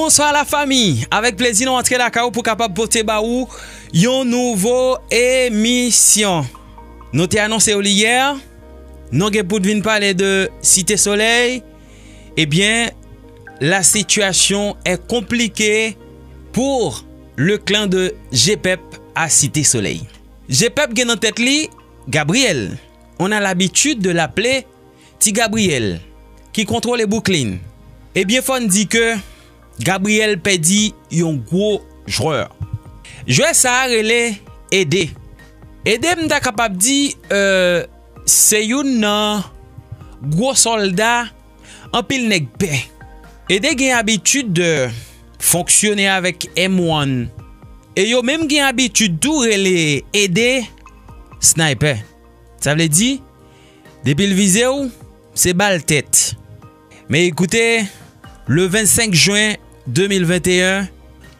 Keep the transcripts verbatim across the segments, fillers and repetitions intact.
Bonswa la fami, avèk plezi nou antre lakay ou pou kapab pote ba ou yon nouvo emisyon. Nou te anonse w li yè, nou gen pou vin pale de Site Solèy. Ebyen, la situation est compliquée pour le clan de G P E P à Cité Soleil. G P E P gen nan tèt li Gabriel. On a l'habitude de l'appeler Ti Gabriel, ki kontwole Brooklyn. Ebyen, fò n di ke Gabriel pèdi yon gwo jwè. Jwè sa a rele Ede. Ede, m ta kapab di, euh, se youn nan gwo sòlda anpil nèg pè. Ede gen abitid de fonksyone avèk M one. E yo menm gen abitid tou rele Ede sniper. Sa vle di, depi l vize w, se bal tèt. Men ekoute, le vennsenk jen de mil venteyen,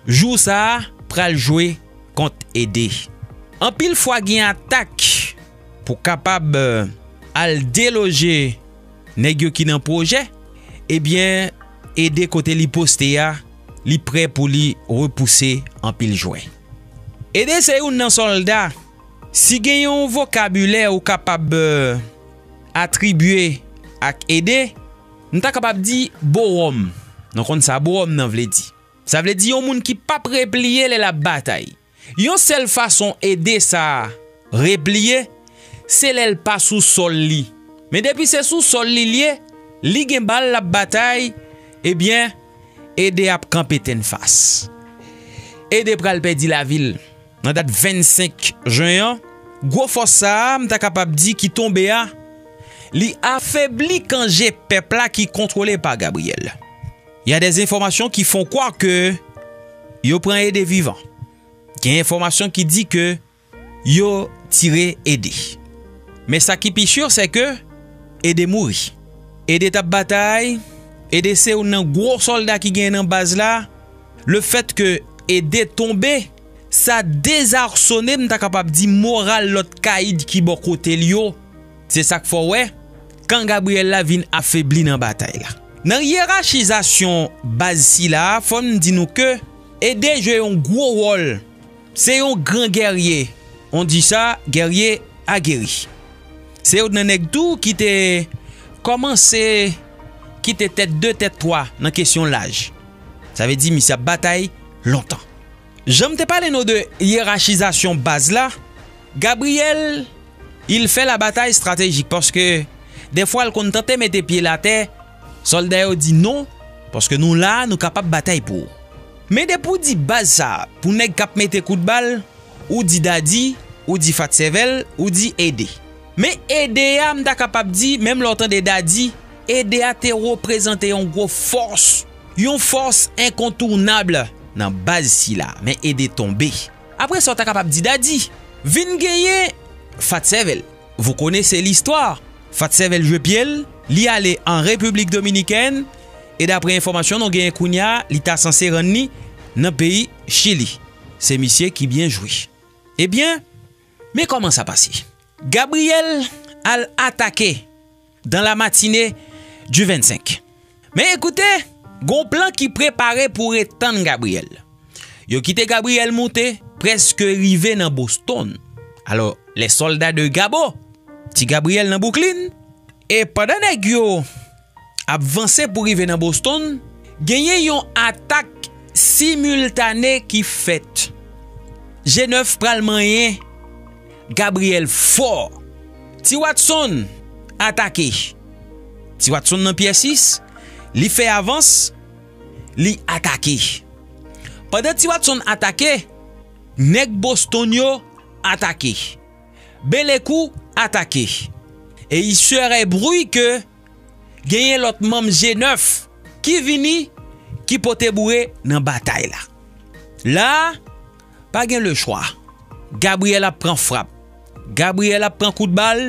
jou sa a pral jwe kont Ede. Anpil fwa gen atak pou kapab, euh, al deloje nèg yo ki nan pwojè. Ebyen, Ede kote li poste a, li prè pou li repouse anpil jwè. Ede se youn nan sòlda, si gen yon vokabilè ou kapab, euh, atribye ak Ede, m ta kapab di bowòm. Nou konn sa bowòm nan vle di. Sa vle di yon moun ki p ap repliye lè l ap batay. Yon sèl fason Ede sa a repliye, se lè l pa sou sòl li. Men depi se sou sòl li l ye, li gen bal l ap batay, ebyen, Ede ap kanpe tennfas. Ede pral pèdi lavi l nan dat vennsenk jen an. Gwo fòs sa a, m ta kapab di ki tonbe a, li afebli kan G P E P la ki kontwole pa Gabriel. Il y a des informations qui font croire que yo pran Ede vivan. Gen enfòmasyon ki di ke yo tire Ede. Men sa ki pi si, se ke Ede mouri. Ede t ap batay, Ede se youn nan gwo sòlda ki genyen nan baz la. Lefèt ke Ede tonbe, sa dezarsone, m ta kapab di, moral lòt kayid ki bò kote l yo. Se sa k fè w wè, kan Gabriel la vin afebli nan batay la. Nan yerachizasyon baz sila a, fò n di nou ke Ede jwe yon gwo wòl. Se yon gran gèrye. On di sa, gèrye ageri. Se youn nan nèg tou ki te kòmanse kite tèt de, tèt twa nan kesyon laj. Sa vle di misye ap batay lontan. Jan m te pale nou de yerachizasyon baz la, Gabriel, il fait la bataille stratégique paske dèfwa l konn tante mete pye l atè, sòlda yo di non, paske nou la, nou kapab batay pou ou. Men depi w di baz sa a, pou nèg k ap mete kout bal, ou di Dadi, ou di Fat Sèvèl, ou di Ede. Men Ede a, m ta kapab di, menm lè w tande Dadi, Ede a te reprezante yon gwo fòs, yon fòs enkontounab nan baz sila. Men Ede tonbe. Apre sa, w ta kapab di Dadi. Vin genyen Fat Sèvèl. Vous connaissez l'histoire. Fat Sèvèl jwe pye l, li ale an Repiblik Dominikèn, e daprè enfòmasyon nou genyen kounye a, li ta sanse rann li nan peyi Chili. Se misye ki byen jwe. Ebyen, men kòman sa pase. Gabriel al atake dans la matinée du vennsenk. Men ekoute, gon plan ki prepare pou retann Gabriel. Yo kite Gabriel moute, prèske rive nan Boston. Alò, les soldats de Gabo, Ti Gabriel nan Brooklyn, e pandan nèg yo ap vanse pou rive nan Boston, genyen yon atak similtane ki fèt. G nèf pral manyen Gabriel fò. Ti Watson atake. Ti Watson nan pyè sis, li fè avans, li atake. Pandan Ti Watson atake, nèg Boston yo atake. Belekou atake. E il serait bruit que genyen lòt manm G nèf ki vini, ki pote boure nan batay la. La, pa gen lechwa. Gabriel ap pran frap. Gabriel ap pran kout bal.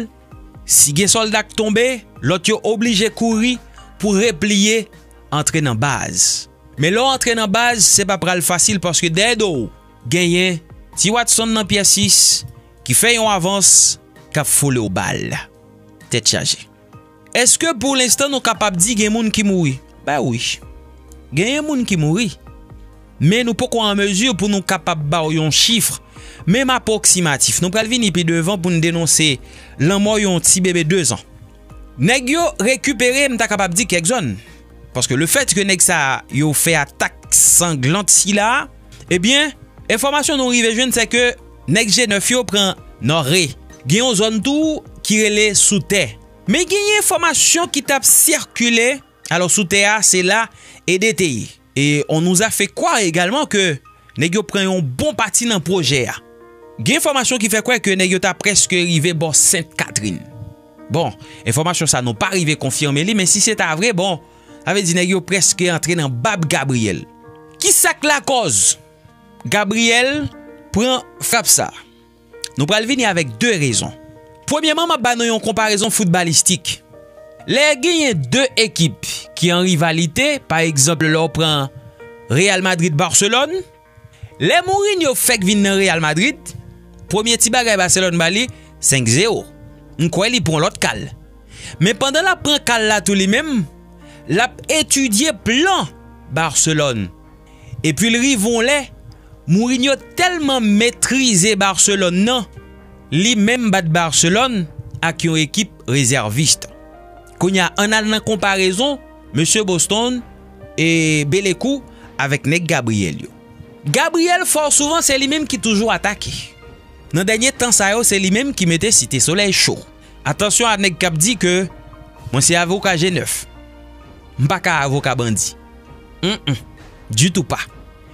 Si gen sòlda k tonbe, lòt yo oblije kouri pou repliye antre nan baz. Men lè w antre nan baz, se pa pral fasil paske dèyè do w, genyen Ti Watson nan pyè sis ki fè yon avans k ap foule w bal. Tèt chaje. Èske pou lenstan nou kapab di gen moun ki mouri? Ben wi. Genyen moun ki mouri. Men nou poko an mezi pou nou kapab ba w yon chif, menm apwoksimatif. Nou pral vini pi devan pou n denonse lanmò yon ti bebe dezan. Nèg yo rekipere, m ta kapab di, kèk zòn. Paske lefètke nèg sa yo fè atak sanglant sila a, ebyen, enfòmasyon nou rive jwenn, se ke nèg G nèf yo pran Nòre. Gen yon zòn tou ki rele Soutè. Men gen enfòmasyon ki t ap sikile, alò, Soutè a, se la Ede te ye. Et on nous a fait croire également que nèg yo pran yon bon pati nan pwojè a. Gen enfòmasyon ki fè kwè ke nèg yo ta prèske rive bò Sent Katrin. Bon, enfòmasyon sa nou pa rive konfime li, men si se ta vre, bon, sa vle di nèg yo prèske antre nan bab Gabriel. Ki sa k lakòz Gabriel pran frap sa? Nou pral vini avèk de rezon. Premyèman, m ap ba nou yon konparezon foutbalistik. Lè genyen de ekip ki an rivalite, pa egzanp, lè w pran Real Madrid, Barcelone, lè Mourinho fèk vin nan Real Madrid, premye ti bagay Barcelone ba li, senk zewo. M kwè li pran lòt kal. Men pandan l ap pran kal la tou li menm, l ap etidye plan Barcelone. Epi l rive yon lè, Mourinho tèlman metrize Barcelone nan, li menm bat Barcelone ak yon ekip rezèvis. Kounye a, ann al nan konparezon mesye Boston e Belekou avèk nèg Gabriel yo. Gabriel, fò souvan, se li menm ki toujou atake. Nan dènye tan sa yo, se li menm ki mete Site Solèy cho. Atansyon a nèg k ap di ke mwen se avoka G nèf. M pa ka avoka bandi. Mm-mm. Ditou pa.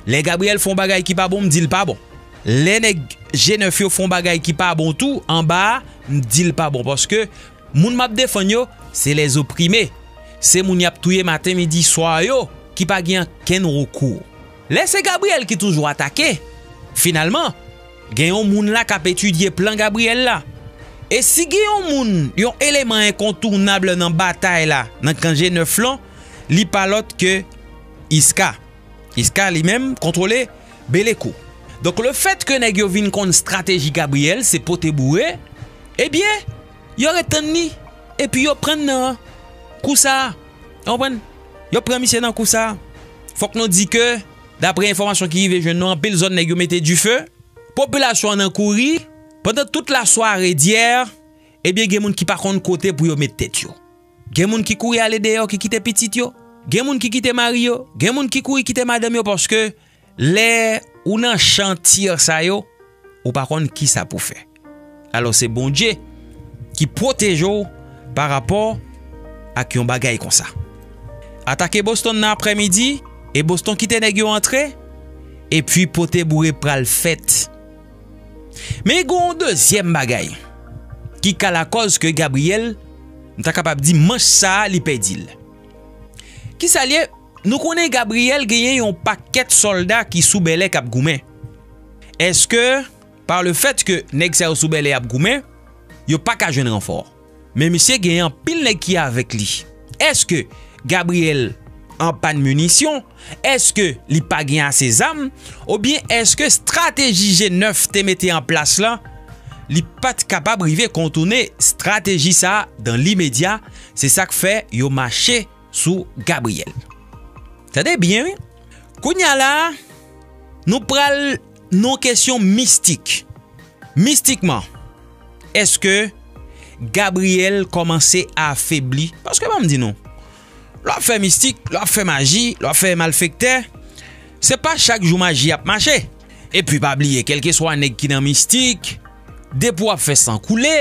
Lè Gabriel fè yon bagay ki pa bon, m di l pa bon. Lè nèg G nèf yo fè yon bagay ki pa bon tou, anba a, m di l pa bon. Paske moun m ap defann yo, se lèzoprime. Se moun y ap touye maten, midi, swa yo, ki pa gen ankenn rekou. Lè se Gabriel ki toujou atake, finalman, gen yon moun la k ap etidye plan Gabriel la. E si gen yon moun, yon eleman enkontounab nan batay la, nan kan G nèf lan, li pa lòt ke Iska. Iska li menm kontwole Belekou. Donk, lefètke nèg yo vin konn estrateji Gabriel, se pote boure, ebyen, yo ret tann li, epi yo pran nan kou sa a. Ou konprann? Yo pran misye nan kou sa a. Fòk nou di ke, dapre enfòmasyon ki rive jwenn nou, anpil zòn nèg yo mete dife, popilasyon an nan kouri, pandan tout lasware dyè, ebyen, gen moun ki pa konn kote pou yo met tèt yo. Gen moun ki kouri ale deyò, ki kite pitit yo. Gen moun ki kite mari yo. Gen moun ki kouri kite madanm yo, paske lè ou nan chan tir sa yo, ou pa konn ki sa pou fè. Alò, se Bondye ki pwoteje w pa rapò ak yon bagay konsa. Atake Boston nan aprèmidi, e Boston kite nèg yo antre, epi pote boure pral fèt. Men gen yon dezyèm bagay ki ka lakòz ke Gabriel, m ta kapab di, manch sa a, li pèdi l. Kisa l ye? Nou konnen Gabriel genyen yon pakèt sòlda ki sou bèlè k ap goumen. Èske, pa lefètke nèg sa yo sou bèlè ap goumen, yo pa ka jwenn ranfò? Men misye genyen anpil nèg ki avèk li. Èske Gabriel an pàn minisyon? Èske li pa gen ase zam? Oubyen èske estrateji G nèf te mete an plas la, li pa t kapab rive kontounen estrateji sa a dan limedya? Se sa k fè yo mache sou Gabriel. Tande byen, wi. Kounye a la, nou pral nan kesyon mistik. Mistikman, èske Gabriel kòmanse afebli? Paske ban m di nou, lè w ap fè mistik, lè w ap fè maji, lè w ap fè malfektè, se pa chak jou maji ap mache. Epi pa bliye, kèlkeswa nèg ki nan mistik, depi w ap fè san koule,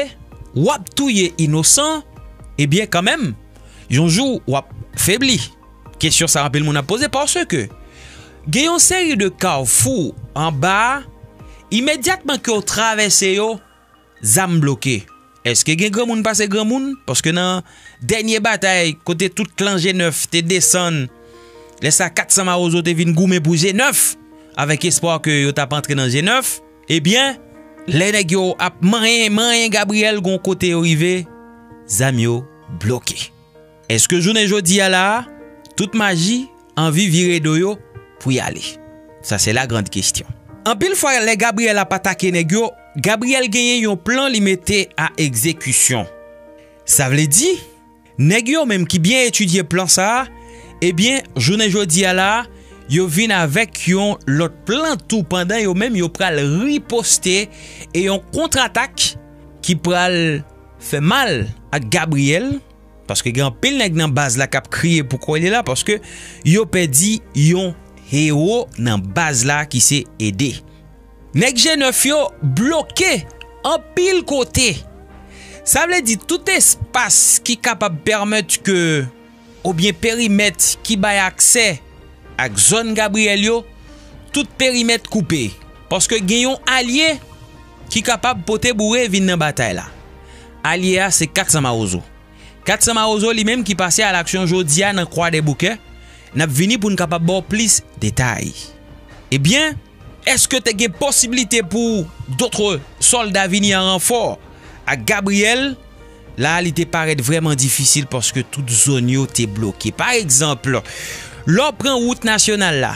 w ap touye inosan, ebyen kanmenm, yon jou w ap febli. Kesyon sa anpil moun ap poze paske gen yon seri de kafou anba a, imedyatman ke w travèse yo, zam bloke. Èske gen granmoun pase granmoun? Paske nan dènye batay kote tout klan G nèf te desann, lè sa kat san mawozo te vin goumen pou G nèf, avèk espwa ke yo t ap antre nan G nèf, ebyen, lè nèg yo ap manyen, manyen Gabriel, gon kote yo rive, zam yo bloke. Èske jounen jodi a la a, tout maji anvi vire do yo pou y ale? Sa se la grande question. Anpil fwa, lè Gabriel ap atake nèg yo, Gabriel genyen yon plan li mete a egzekisyon. Sa vle di, nèg yo menm ki byen etidye plan sa a, ebyen, jounen jodi a la a, yo vin avèk yon lòt plan tou, pandan yo menm yo pral riposte e yon kontratak ki pral fè mal ak Gabriel, paske gen anpil nèg nan baz la k ap kriye pou kò li la, paske yo pèdi yon ewo nan baz la ki se Ede. Nèg G nèf yo bloke anpil kote. Sa vle di tout espas ki kapab pèmèt ke, oubyen perimèt ki bay aksè ak zòn Gabriel yo, tout perimèt koupe. Paske gen yon alye ki kapab pote boure vin nan batay la. Alye a se Katsan Mawozo. Katsan Mawozo li menm ki pase alaksyon jodi a nan Kwadèboukè, n ap vini pou n kapab ba w plis detay. Ebyen, èske te gen posiblite pou dòt sòlda vini an ranfò ak Gabriel? La, li te parèt vrèman difisil paske tout zòn yo te bloke. Pa egzanp, lè w pran wout nasyonal la,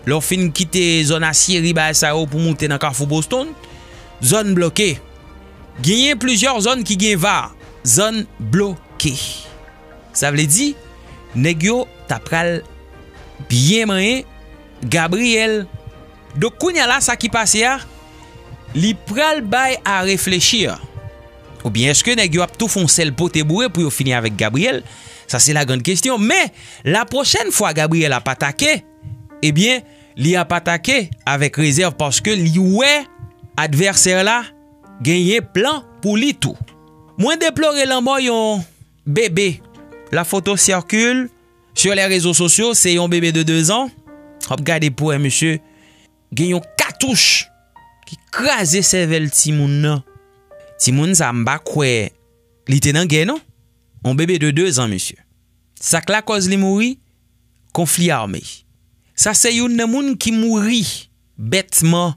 lè w fin kite zòn Asyeri, bagay sa yo, pou moute nan Kafou Boston, zòn bloke. Genyen plizyè zòn ki gen va, zòn bloke. Sa vle di, nèg yo ta pral byen manyen Gabriel. Donk, kounye a la, sa ki pase a, li pral bay a reflechi. Oubyen èske nèg yo ap tou fè yon sèl pote boure pou yo fini avèk Gabriel? Sa se la grande question. Men, la pwochèn fwa Gabriel ap atake, ebyen, li ap atake avèk rezèv paske li wè advèsè la genyen plan pou li tou. Mwen deplore lanmò yon bebe. La photo circule sur les réseaux sociaux, se yon bebe de de zan. W ap gade pou wè misye gen yon katouch ki kraze sèvèl timoun nan. Timoun sa, m pa kwè li te nan gè non. Yon bebe de de zan, mesye. Sa k lakòz li mouri, konfli ame. Sa se youn nan moun ki mouri bètman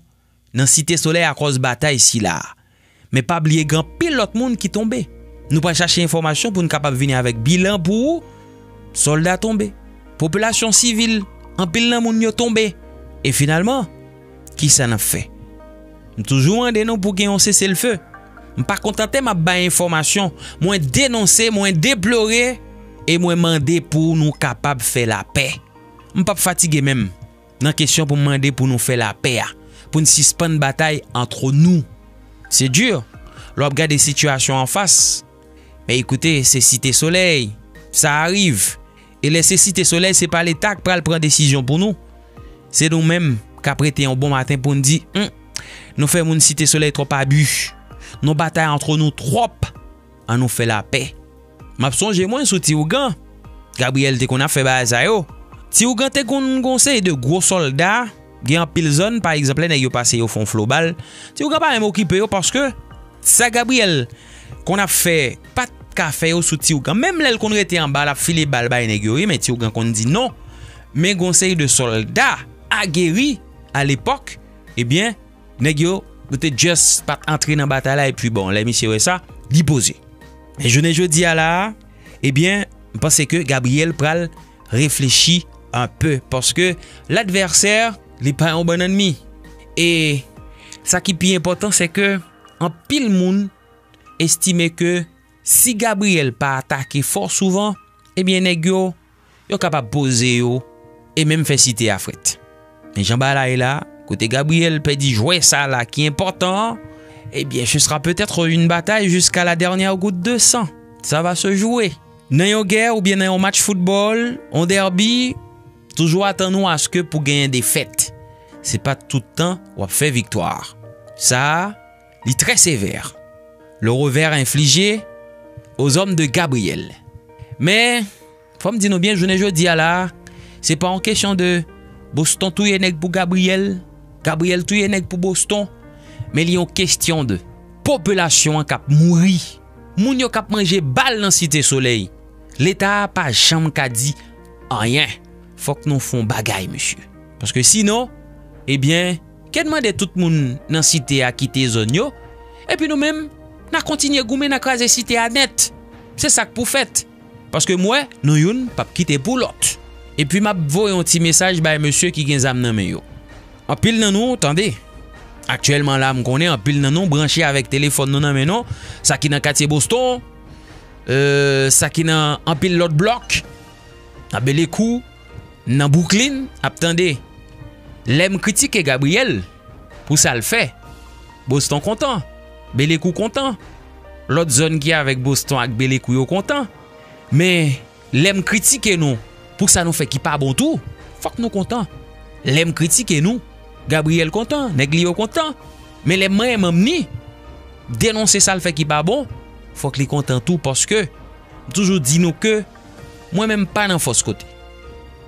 nan Site Solèy akòz batay sila a. Men pa bliye gen anpil lòt moun ki tonbe. Nou pral chache enfòmasyon pou n kapab vini avèk bilan pou ou. Sòlda tonbe. Popilasyon sivil, anpil nan moun yo tonbe. E finalman, kisa n ap fè? M toujou mande nou pou gen yon seselfe. M pa kontante m ap bay enfòmasyon. Mwen denonse, mwen deplore, e mwen mande pou nou kapab fè lapè. M p ap fatige menm nan kesyon pou m mande pou nou fè lapè a, pou n sispann batay antre nou. Se di, lè w ap gade sitiyasyon anfas, men ekoute, se Site Solèy, sa arive. E lè se Site Solèy, se pa Leta k pral pran desizyon pou nou. Se nou menm k ap rete yon bon maten pou n di, hmm, nou fè moun Site Solèy twòp abi. Nou batay antre nou twòp. An nou fè lapè. M ap sonje mwen sou Ti Ougan. Gabriyèl te konn ap fè bagay sa yo. Ti Ougan te konn gon seri de gwo sòlda, gen anpil zòn, pa egzanp, lè nèg yo pase yo fè yon flo bal. Ti Ougan pa menm okipe yo paske sa Gabriyèl konn ap fè pa t ka fè yo sou Ti Ougan. Menm lè l konn rete anba, l ap file bal bay nèg yo, wi, men Ti Ougan konn di non. Men gon seri de sòlda ageri alepòk, ebyen, nèg yo, yo te just pa t antre nan batay la, epi bon, lè misye wè sa, li poze. Men jounen jodi a la a, ebyen, m panse ke Gabriyèl pral reflechi enpe, paske ladvèsè, li pa yon bannann mi. E sa ki pi enpòtan, se ke anpil moun estime ke si Gabriyèl pa atake fò souvan, ebyen, nèg yo, yo kapab poze yo e menm fè site a frèt. Men jan bagay la ye la, kote Gabriyèl pèdi jwè sa la ki enpòtan an, ebyen, ce sera peut-être une bataille jusqu'à la dernière goutte de sang. Ça va se jouer. Nan yon gè oubyen nan yon match foutbòl, yon dèbi, toujou atann ou aske pou genyen defèt. Se pa tout tan w ap fè viktwa. Sa a, li trè sevè. Le revers infligé aux hommes de Gabriel. Men, fò m di nou byen, jounen jodi a la, se pa yon kesyon de Boston touye nèg pou Gabriyèl, Gabriyèl touye nèg pou Boston, men li yon kesyon de popilasyon an k ap mouri, moun yo k ap manje bal nan Site Solèy. Leta a pa janm ka di anyen. Fòk nou fè yon bagay, mesye. Paske sinon, ebyen, ke n mande tout moun nan site a kite zòn yo, epi nou menm, n a kontinye goumen, n a kraze site a nèt. Se sa k pou fèt. Paske m wè, nou youn p ap kite pou lòt. Epi m ap voye yon ti mesaj bay mesye ki gen zam nan men yo. Anpil nan nou, tande. Aktyèlman la, m konnen anpil nan nou branche avèk telefòn nou nan men nou. Sa ki nan katye Boston, euh, sa ki nan anpil lòt blòk, nan Belekou, nan Brooklyn ap tande. Lè m kritike Gabriel pou sa l fè, Boston kontan, Belekou kontan, lòt zòn ki avèk Boston ak Belekou yo kontan. Men lè m kritike nou pou sa nou fè ki pa bon tou, fòk nou kontan. Lè m kritike nou, Gabriel kontan, nèg li yo kontan. Men lè m renmen m ni, denonse sa l fè ki pa bon, fòk li kontan tou, paske m toujou di nou ke mwen menm pa nan fòs kote.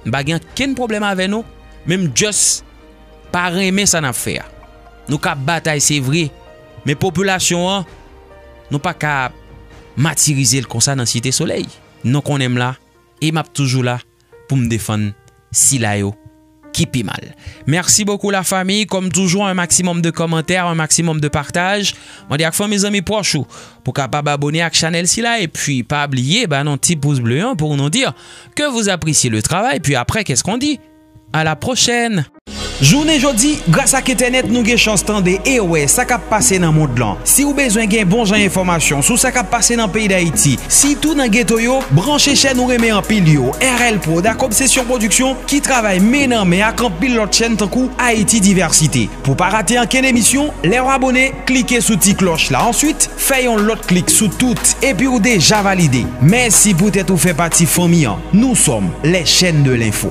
M pa gen okenn pwoblèm avè nou, men m just pa renmen sa n ap fè a. Nou ka batay, se vre, men popilasyon an, nou pa ka matirize l konsa nan Site Solèy. Nou konnen m la, e m ap toujou la pou m defann sila yo ki pi mal. Merci beaucoup la famille, comme toujours un maximum de commentaires, un maximum de partage. Mande ak fanmi, zanmi, pwòch ou pou kapab abone ak chanèl sila, epi pa bliye ba nou ti pous ble an pou nou di ke vous appréciez le travail, puis après, qu'est-ce qu'on dit? À la prochaine. Jounen jodi, gras ak entènèt, nou gen chans tande e wè sa k ap pase nan mond lan. Si w bezwen gen bon jan enfòmasyon sou sa k ap pase nan peyi Dayiti, sitou nan geto yo, branche chèn ou renmen anpil yo, R L Prod ak Obsession Production, ki travay men nan men ak anpil lòt chèn tankou Haïti Diversité. Pou pa rate ankenn emisyon, lè w abone, klike sou ti klòch la. Answit, fè yon lòt klik sou tout, epi w deja valide. Mèsi poutèt ou fè pati fanmi an. Nous sommes les chaînes de l'info.